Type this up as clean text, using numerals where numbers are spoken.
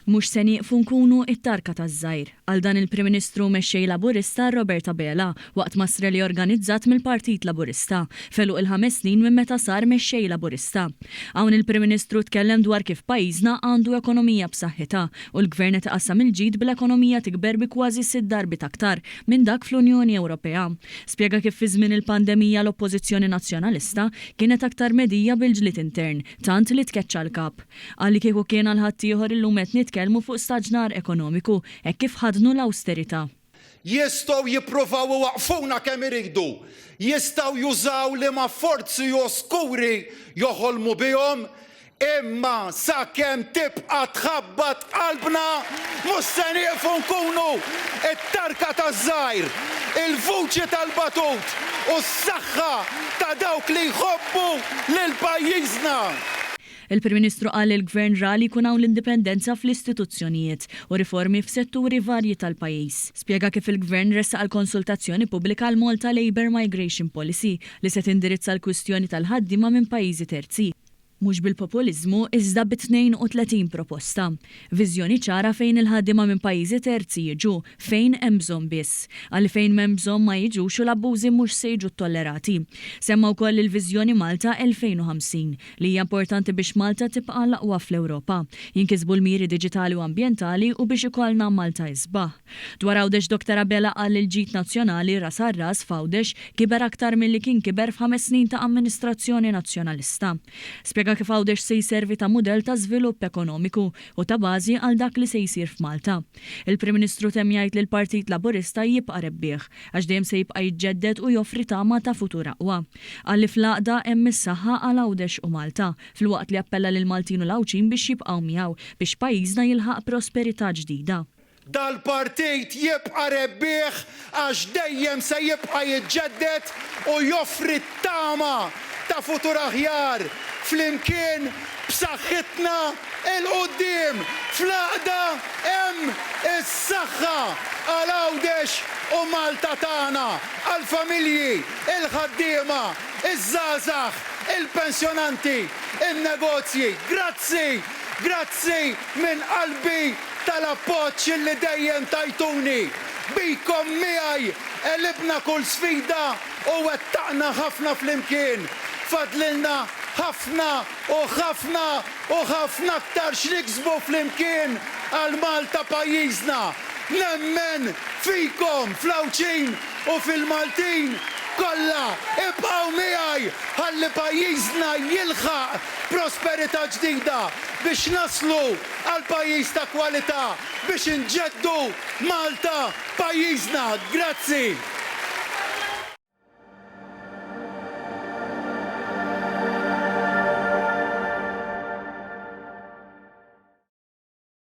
Mhux se nieqfu nkunu t-tarka taż-żgħir, qal dan il-Prim Ministru u Mexxej Laburista Robert Abela waqt mass rally organizzat mill-Partit Laburista f'għeluq il-ħames snin minn meta sar Mexxej Laburista. Hawn il-Prim Ministru tkellem dwar kif pajjiżna għandu ekonomija b'saħħitha u l-Gvern qed iqassam il-ġid bl-ekonomija tikber bi kważi sitt darbiet aktar minn dak fl-Unjoni Ewropea. Spjega kif fi żmien il-pandemija l-Oppożizzjoni Nazzjonalista kienet aktar medhija bil-ġlied intern tant li tkeċċa l-Kap. Qal li kieku kien għal ħaddieħor illum qed nitkellmu fuq staġnar ekonomiku hekk kif ħaddnu l-awsterità. Jistgħu jippruvaw iwaqqfuna kemm iridu, jistgħu jużaw liema forzi oskuri joħolmu bihom, imma sakemm tibqa' tħabbat qalbna mhux se nieqfu nkunu t-tarka taż-żgħir, il-vuċi tal-batut u s-saħħa ta' dawk li jħobbu lil pajjiżna. Il-Prim Ministru qal li l-Gvern ra li jkun hawn l-indipendenza fl-istituzzjonijiet u riformi f'setturi varji tal-pajjiż. Spjega kif il-Gvern ressaq għall-konsultazzjoni pubblika l-Malta Labour Migration Policy li se tindirizza l-kwistjoni tal-ħaddiema minn pajjiżi terzi, mhux bil-populiżmu iżda bi 32 proposta. Viżjoni ċara fejn il-ħaddiema minn pajjiżi terzi jiġu fejn hemm bżonn biss. Qal li fejn m'hemm bżonn ma jiġux u l-abbużi mhux se jiġu ttollerati. Semma wkoll il-Viżjoni Malta 2050 li hija importanti biex Malta tibqa' l-aqwa fl-Ewropa, jinkisbu l-miri diġitali u ambjentali u biex ikollna Malta isbaħ. Dwar Għawdex Dottor Abela qal li l-ġid nazzjonali ras għal ras f'Għawdex kiber aktar milli kien kiber f'ħames snin ta' amministrazzjoni Nazzjonalista. Spjega kif Għawdex se jservi ta' mudell ta' żvilupp ekonomiku u ta' bażi għal dak li se jsir f'Malta. Il-Prim Ministru temm jgħid li l-Partit Laburista jibqa' rebbieħ għax dejjem se jibqa' jiġġedded u joffri tama ta' futur aqwa. Qal li fl-għaqda hemm is-saħħa għal Għawdex u Malta, filwaqt li appella lill-Maltin u l-Għawdxin biex jibqgħu miegħu biex pajjiżna jilħaq prosperità ġdida. Dal-partit jibqa' rebbieħ għax dejjem se jibqa' jiġġedded u joffri t-tama ta' futur aħjar. Flimkien b'saħħitna 'l quddiem! Fl-għaqda hemm is-saħħa għal Għawdex u Malta tagħna, għall-familji, il-ħaddiema, iż-żgħażagħ, il-pensjonanti, in-negozji. Grazzi! Grazzi minn qalbi tal-appoġġ li dejjem tajtuni. Bikom miegħi għelibna kull sfida u wettaqna ħafna flimkien. Fadlilna ħafna u ħafna u ħafna aktar x'niksbu flimkien għal Malta pajjiżna. Nemmen fikom, fl-Għawdxin u fil-Maltin kollha. Ibqgħu miegħi ħalli pajjiżna jilħaq prosperità ġdida biex naslu għal pajjiż ta' kwalità biex inġeddu Malta pajjiżna. Grazzi.